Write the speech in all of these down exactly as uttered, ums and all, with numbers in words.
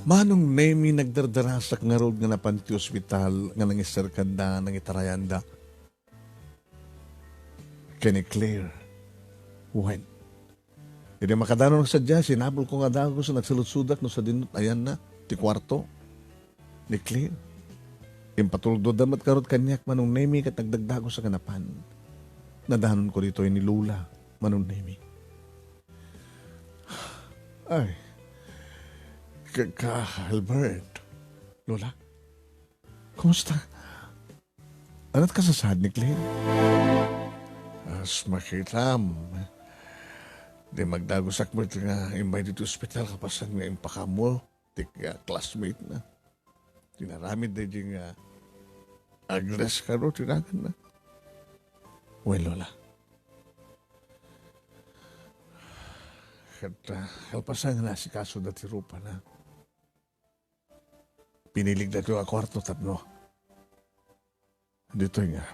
Manong Nemi, nagdardarasak ngarud nga napan ti ospital nga nangiserkanda, nangitarayanda ken ni Claire. Wen, idi makadanon sadiay, sinapulko nga dagus, nagsaludsodak no sadino ti ayanna ti kuarto ni Claire. Impatuldoda met ngarud kaniak, Manong Nemi, ket nagdagdagusak nga napan. Nadanonko ditoy ni Lola, Manong Nemi. Ay, ka, ka, Albert. Lola, kumusta? Ania't kasasaad ni Claire? As makitam, di magdagusak met nga immay ditoy ospital kapasan nga impakaammo ti, ah, classmate na. Tinaramid daydi nga Agnes kano ti naganna. Wen, Lola. Ket, ah, kalpasan nga naasikasoda ti rupana, piniligda ti kuarto tapno ditoy nga,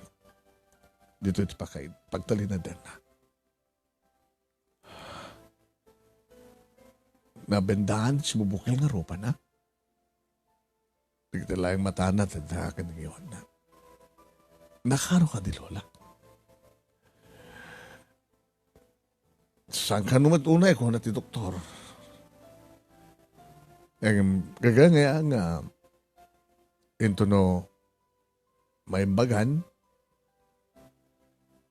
ditoy ti pakaid-, pagtalinaedna. Nabendaan ti simubukel nga rupana. Dagiti laeng matana, tadda ken ngiwatna. Nakaro kadi, Lola? Saan kano met unay, kuna ti doktor. Ngem, gagangay nga, intono maimbagan,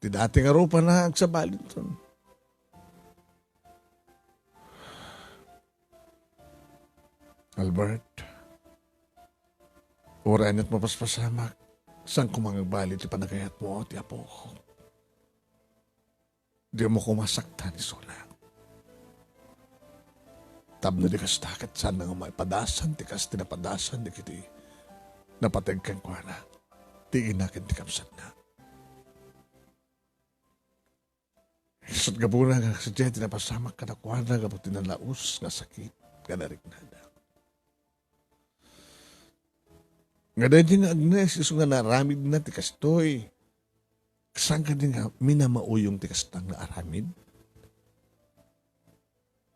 ti dati nga rupana agsabalinton. Albert, uray ania't mapaspasamak, saan koma nga agbali ti panagayatmo, ti apok. Dimo koma saktan isuna. Tapno di kasta, ket saan nga maipadasan ti kas ti napadasan dagiti napateg kenkuana, ti ina ken ti kabsatna. Isu't gapuna nga sadiay ti napasamak kadakuada gapu ti nalaus nga sakit nga nariknada. Nga daydi nga Agnes, isu nga naaramidna ti kastoy, saan kadi nga minamauyong ti kasta nga aramid?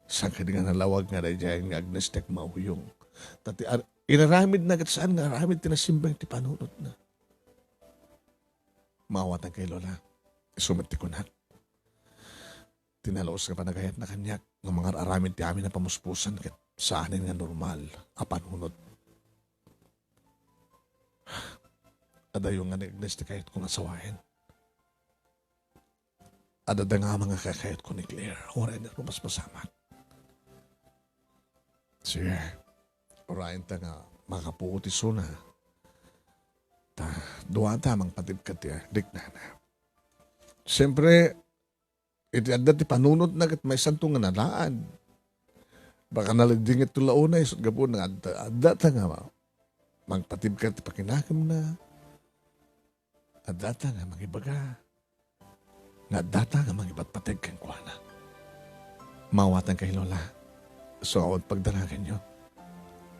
Saan kadi nga nalawag nga daydiay nga Agnes ti agmauyong? Ta ti ar-, inaramidna ket saan nga aramid ti nasimbeng ti panunotna. Maawatanka, Lola. Isu met ti kunak. Ti nalaus nga panagayatna kaniak nga mangar-aramid ti amin a pamuspusan ket saanen nga normal a panunot. Adayo nga ni Agnes ti kayatko nga sawaen. Adda da nga ama nga kakayatko ni Claire. Uray ania't mapaspasamak. Sige, urayenta nga makapuot isuna. Ta, duata a mangpatibka ti riknana. Siempre, iti adda ti panunotna ket maysanto nga nalaad. Baka nalidingetto la unay, isu't gapuna nga adda, addata nga mangpatibka ti pakinakemna. Addata nga mangibaga nga addata nga mangipatpateg kenkuana. Maawatanka, Lola. Isu a pagdanaganyo,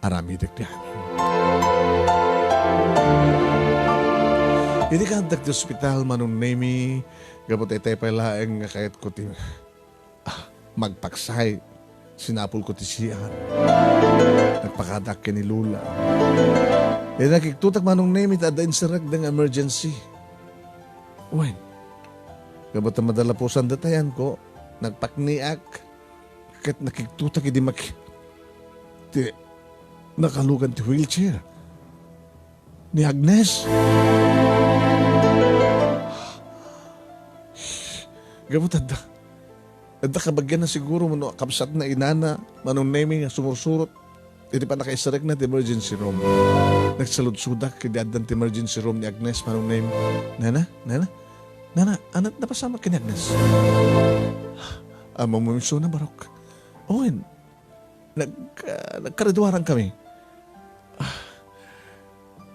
aramidek ti amin. Idi kaaddak ti ospital, Manong Nemi, gapu ta itay pay laeng nga kayatko ti, ah, magpaksay. Sinapulko ti siar. Nagpakadak ken ni Lola. Idi nakiktotak, Manong Nemi, ta adda inserrekda nga emergency. Wen, gapu ta madalapusan datayanko, nagpakniak, ket nakiktotak idi mak-, ti nakalugan ti wheelchair ni Agnes. Gapu ta adda, adda kabagianna siguro wenno kabsatna, inana, Manong Nemi, nga sumursurot iti pannakaiserrekna ti emergency room. Nagsaludsodak idi addan ti emergency room ni Agnes, Manong Nemi. "Nana, nana, nana, ania't napasamak ken ni Agnes?" Ammom isuna, Barok. Wen, nag-, ah, nagkariduarankami. Ah,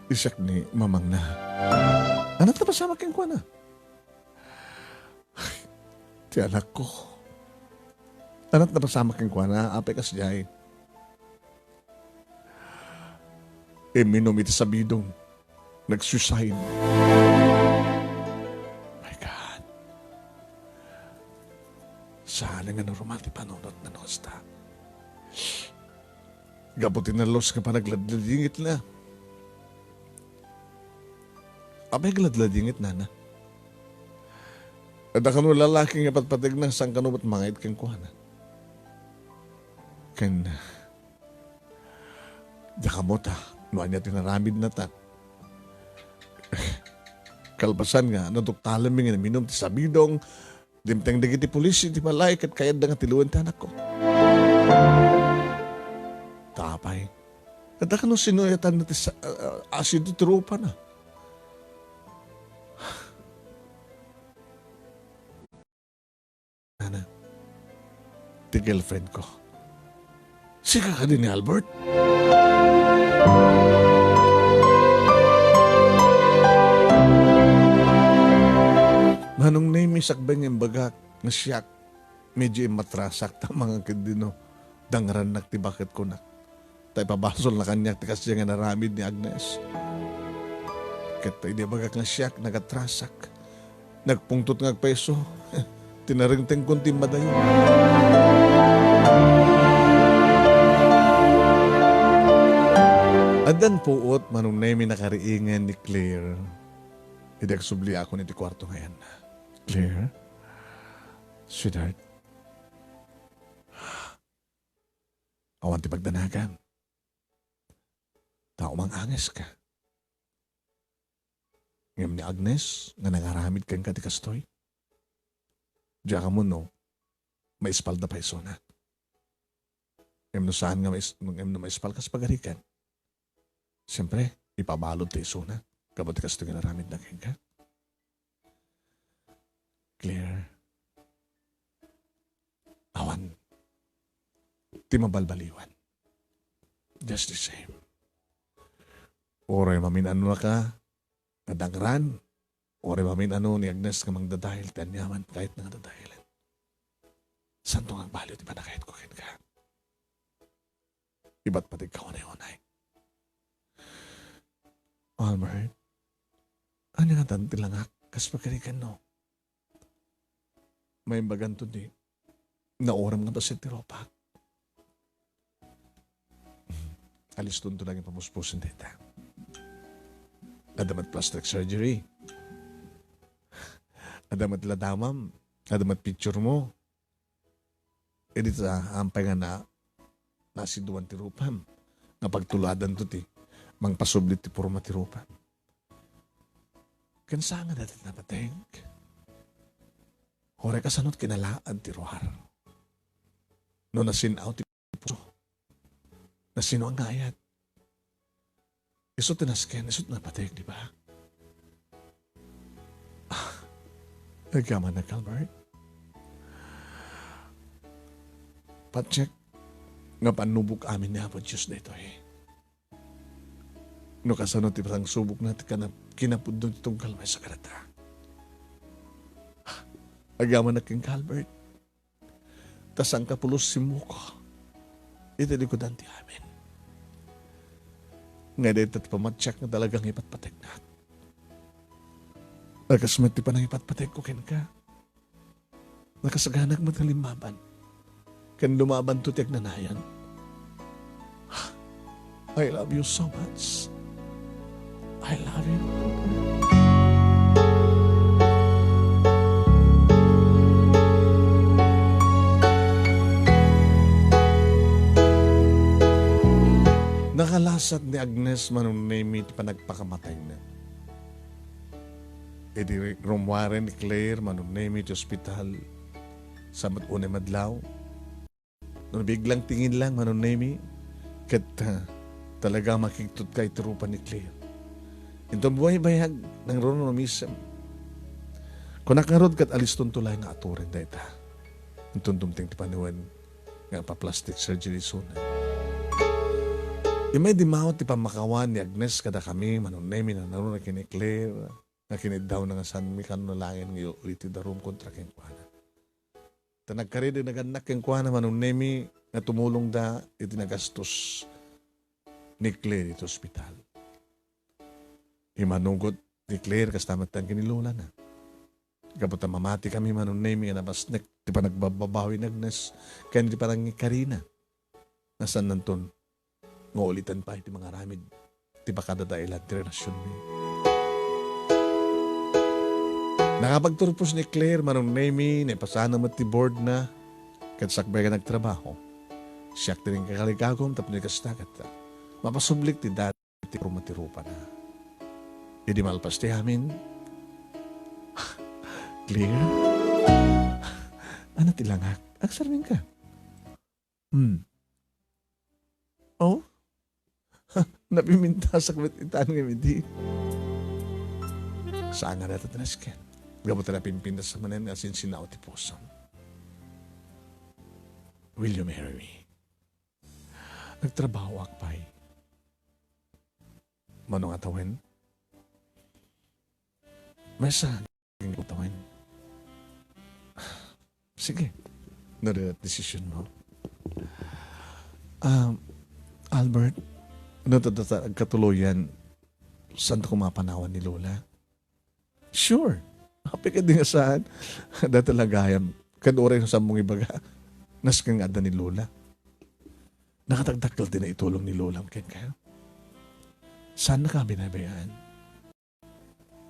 siak ni mamangna. Ania't napasamak kenkuana? Ay, ti anakko. Ania't napasamak kenkuana, apay kasdiay? Imminum iti sabidong. Nag-suicide. My God. Saan nga normal ti panunotna no kasta? gapu ti nalus nga panagladladingitna. Apay nga ladladingit, nana? Adda kano lalaki nga patpategna, saan kano met mangayat kenkuana? Ken, diak ammo ta no ania ti naramidna ta. Kalpasan nga naduktalenmi nga naminum ti sabidong, dimteng dagiti pulis iti balay ket kayatda nga tiloen ti anakko. Ta apay, adda kano sinuyatanna ti sa-, a-, a-, asin ti trupana? Nana, ti girlfriend ko. Sika kadi ni Albert? Manong Nemi, sakbay nga imbagak nga siak, medyo immatrasak ta mangan ket dino dangrannak ti baket kunak. Ta ipabasolna kaniak ti kasdiay nga naramid ni Agnes. Ket ta idi ibagak nga siak, nagatrasak. Nagpungtot nga agpayso. Tinarengtengkon ti immadayo. Addan puot, Manong Nemi, nakariingen ni Claire. Idi agsubliakon iti kuarto nga ayanna. Claire? Sweetheart? Awan ti pagdanagam. Ta umang-angeska. Ngem ni Agnes nga nangaramid kenka ti kastoy, diak ammo no maispalda pay isuna. Ngem no saan nga mais-, ngem no maispal kas pagarigan, siempre, ipabalud ti isuna. Gapu ti kastoy nga naramidna kenka. Claire, awan ti mabalbaliwan. Just the same. Uray mamin-anonaka nga dangran, uray mamin-ano ni Agnes nga mangdadael ti aniaman, kayatna nga dadaelen. Saanto nga agbaliw ti panagayatko kenka? Ibatbategka unay-unay. Albert, ania ngatan ti langak kas pagarigan no? Maimbaganto ti naurem nga bassit ti rupak. Alistonto lang ipapuspusen dayta. Adda met plastic surgery. Adda met ladamam. Adda met picture mo. Idi ta, apay nga na, nasiduan ti rupam. Nga pagtuladanto ti mangpasubli ti porma ti rupam. Ken saan nga dayta ti napateg? Uray kasano ti kinalaad ti ruar? No nasin-aw ti puso, nasino a ngayat? Isu ti nasken, isu ti napateg, di ba? Ah, agyaman na, Albert. Patiek nga pannubok amin ni Apo Dios daytoy. No kasano ti pasangsubokna ti kana-, kinapudno ti tunggal maysa kadata. Agyamanak kenka, Albert. Ta sangkapulos simmuko iti likudan ti amin. Nga dayta ti pamatiak nga talaga nga ipatpategnak. A kas met ti panangipatpategko kenka. Nakasaganak met nga limmaban. Ken lumabanto ti agnanayon. I love you so much. I love you. Nakalasat ni Agnes, Manong Nemi, ti panagpakamatayna. Idi rummuaren ni Claire, Manong Nemi, ti ospital, sa met unay madlaw, no biglang ti nginlang, Manong Nemi, ket, ah, talaga makigtotka iti rupa ni Claire. Inton bumaybayag, nangrunrumisem. Kunak ngarud ket alistonto laeng nga aturen dayta. Inton dumteng ti panawen nga pa-plastic surgery isuna. Immay dimmawat ti pammakawan ni Agnes kadakami, Manong Nemi, nangruna ken ni Claire, nga kiniddawna nga saanmi kano nalaengen nga iuy ti darum kontra kenkuana. Ta nagkari ti nagannak kenkuana, Manong Nemi, nga tumulongda iti nagastos ni Claire iti ospital. Immanugot ni Claire kasta met ti angkin ni lolana. Gapu ta mamati kami, Manong Nemi, nga napasnek ti panagbabbabawi ni Agnes ken ti panangikarina. Nasannanton nga ulitan pay ti mangaramid ti pakadadaelan ti relasionmi. Nakapagturpos ni Claire, Manong Nemy, naipasana met ti boardna, ket sakbay nga nagtrabaho. Siak ti nangikakaligagum tapno kasta ket mapasublik ti dati ti rumatirupa na. Idi malpas ti amin, Claire? Ano ti langak? Agsarminka? Hmm. Oh? Napimintasak met itan nga midi. Saan nga data tinasken? Gapu ta napimpintas manen nga sinsinao ti pusom. Will you marry me? Nagtrabahoak pay. Mano nga tawen? Maysa nga tawen. Sige. No, the decision mo. Um, Albert, no, ta, ta, ta, agkatuloyan, saan ta kumapanawan ni Lola? Sure. Happy ka din nga saan. Dahil talaga yan. Kan oras sa mong ibaga, nasken nga adda ni Lola. Nakatagdakkel din na itulong ni Lola, ken ka. Saan na ka binabayaan?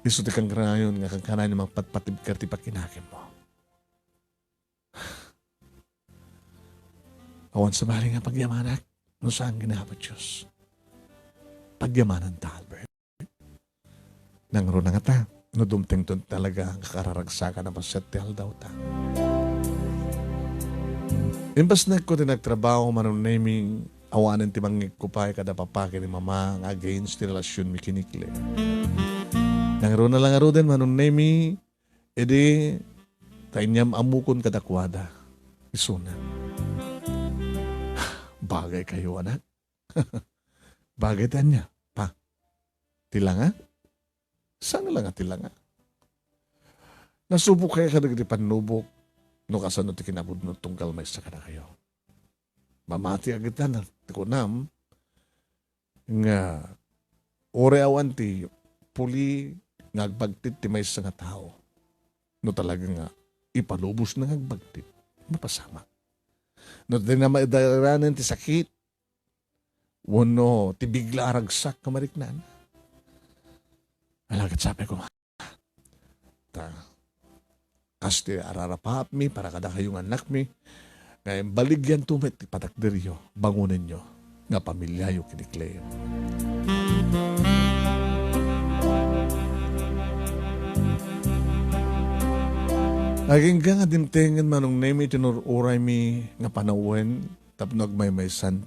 Isu ti kangkanayon nga kangkanayon mapatpatibker ti pakinakim mo. Awan sabali nga pagyamanak, no saan ginawa Diyos. Pagyamanan ta, Albert. Nangruna nga ta, no dumtengton talaga nga kararagsakan a paset ti aldaw ta. Impas nagko ti nagtrabaho, Manong Nemy, awanen ti mangngegko pay kada papa ken ni mama nga against ti relasionmi ken ni Claire. Nangruna la ngaruden, Manong Nemy, idi ta inyam-ammokon kadakuada. Isuna. Bagay kayo, anak. Bagay ti ania, pa? Ti langa? Saan nga langa ti langa? Nasubok kayo kadagiti pannubok no kasano ti kinapudno tunggal maysa kadakayo. Mamati a gitan ti kunam nga uray awan ti puli nga agbagtit ti maysa nga tao. No talaga nga ipalubosna nga agbagtit, mapasamak. No di na maidaranen ti sakit, wenno ti bigla a ragsak nga mariknana. Alagad sapay ko, ta, kas ti ararapaapmi para kadakayo nga annakmi, nga imbaligyanto met ti patakderyo, bangonenyo nga pamiliayo ken ni Claire. Agingga nga dimtengen, Manong Nemy, ti nur-uraymi nga panawen tapno agmaymaysan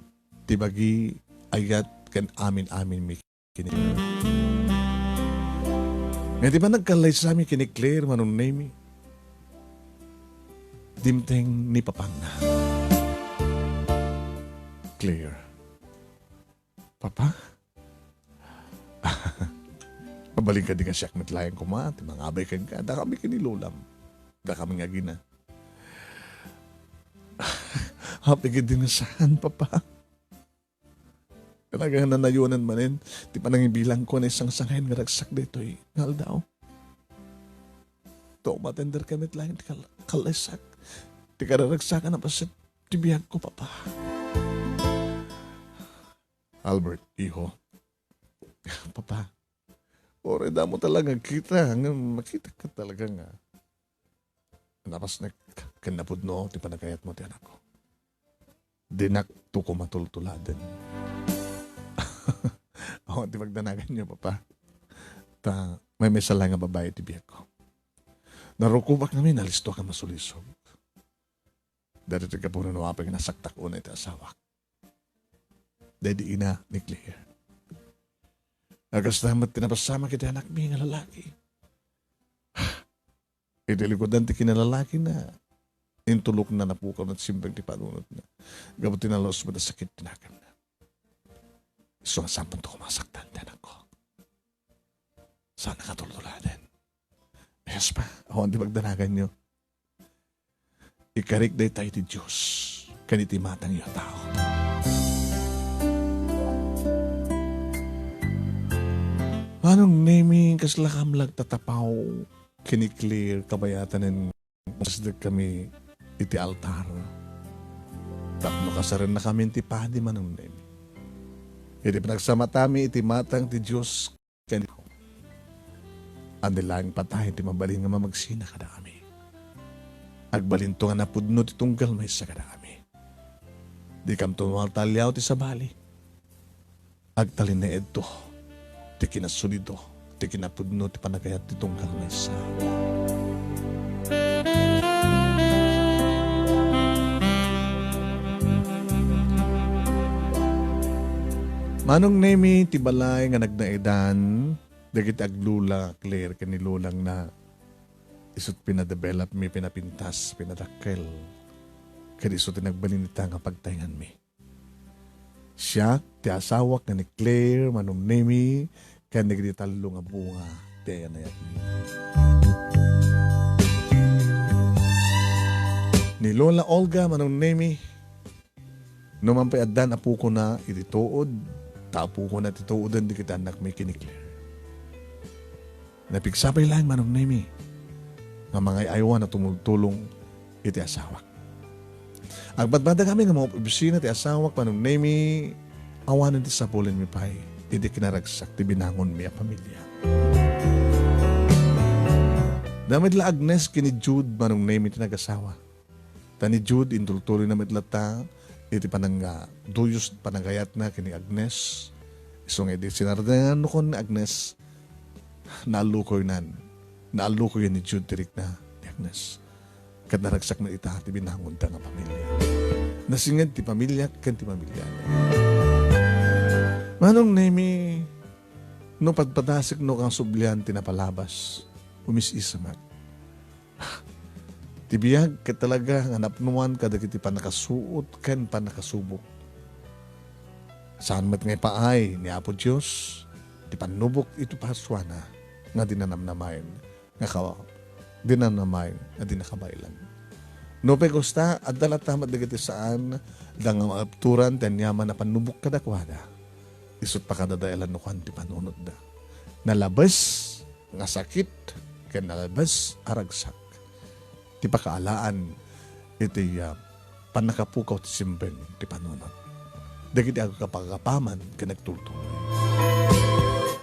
ti bagi, ayat, ken amin-aminmi ken ni Claire. Ngem ti panagkallaysami ken ni Claire, Manong Nemy, dimteng ni papangna. Claire. Papa? Mabalin kadi nga siak met laeng koma ti mangabay kenka. Dakami ken ni Lolam. Dakami nga agina. Happy gid din nga saan, Papa. Talaga nga nanayonan manen ti panangibilangko nga naisangsangayan nga ragsak daytoy nga aldaw. Ta umatender kami laeng ti kal-, kallaysak. Ti kararagsakan a paset ti biagko, Papa. Albert, iho. Papa, uray damo talaga agkita, ngem makita ka talaga nga napasnek ken napudno ti panagayatmo ti anakko. Dinak to ko matultuladen. Awan ti pagdanaganyo, Papa. Ta, maymaysa laeng nga babai ti biagko. Narukobak ngamin, nalistoak a masulisog. Daytoy ti gapu no apay nga nasaktak unay ti asawak. Daydi ina ni Claire. Kasta met ti napasamak iti anakmi nga lalaki. Iti likudan ti kinalalakina, intulokna napukaw met simpeng ti panunotna. Gapu ti nalus met a sakit ti naganna. Isu nga saanto ko masaktan ti anakko. Saan a katultuladen. Yes, Pa, awan ti pagdanaganyo. Ikarik dayta iti Dios ken iti matangyo a tao. Manong Nemy, kasla kam la agtatapaw ken ni Claire kabayatanen, kasdek kami iti altar. Tapno kasarennakamin ti padi, Manong Nemy. Iti panagsamatami iti matang ti Dios ken andi laeng patay ti mabalin nga mamagsina kadakami. Agbalinto nga napudno ti tunggal maysa kadakami. Dikamto martalliaw ti sabali. Agtalinaedto ti kinasulido, ti kinapudno ti panagayat ti tunggal maysa. Manong Nemi ti balay nga nagnaedan dagiti aglula Claire ken ni lolangna. Isut' pinadevelop mi, pinapintas, pinadakkel. Ket isu ti nagbalin ita nga pagtaenganmi. Siak ti asawak nga ni Claire, Manong Nemi, ken dagiti tallo nga bunga ti ayanayatmi. Ni Lola Olga, Manong Nemi, no man pay addan apokona iti tuod, ta apokona ti tuoden dagiti annakmi ken ni Claire. Napigsa pay laeng, Manong Nemi, nga mangay-aywan a tumultulong iti asawak. Agbadbadak amin nga mga opisina ti asawak, Manong Nemi, awanen ti sapulenmi pay iti kinaragsak ti binangonmi a pamilia. Adda met la Agnes ken ni Jude, Manong Nemi, ti nagasawa. Ta ni Jude, intultuloyna met latta iti panangga-, duyos panagayatna ken ni Agnes. Isu nga idi sinardengan no kon ni Agnes, naallukoynan. Naallukoyen ni Jude ti rikna ni Agnes. Ket naragsak met ita ti binangonda nga pamilia. Nasinged ti pamiliak ken ti pamiliana. Manong Nemi, no padpadasekno nga sublian ti napalabas, umis-isamak. Ti biag ket talaga nga napnoan kadagiti pannakasuot ken pannakasubok. Saan met nga ipaay ni Apo Dios ti pannubok iti pasuana nga dinanamnamaen nga ka-, dinanamnamaen nga di nakabaelan. Nupay kasta, adda latta met dagiti saan da nga maapturan ti aniaman a pannubok kadakuada. Isut' pakadadaelan no kuan ti panunotda. Nalabes nga sakit ken nalabes a ragsak ti pakaalaan iti, ah, pannakapukaw ti simbeng ti panunot dagiti agkapakapaman ken agtultuloy.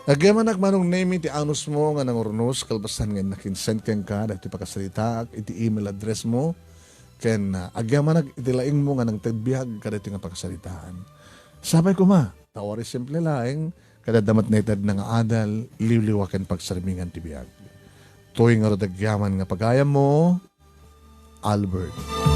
Agyamanak, Manong Nemi, ti anusmo nga nangurnos kalpasan nga innak-insend kenka dagiti pakasaritaak iti email address mo, ken, ah, agyamanak iti laingmo nga nangted biag kadagiti nga pakasaritaan. Sapay koma, ta uray simple laeng, ket adda met naitedna nga adal, liwliwa ken pagsarmingan ti biag. Toy ngarud agyaman nga pagayammo, Albert.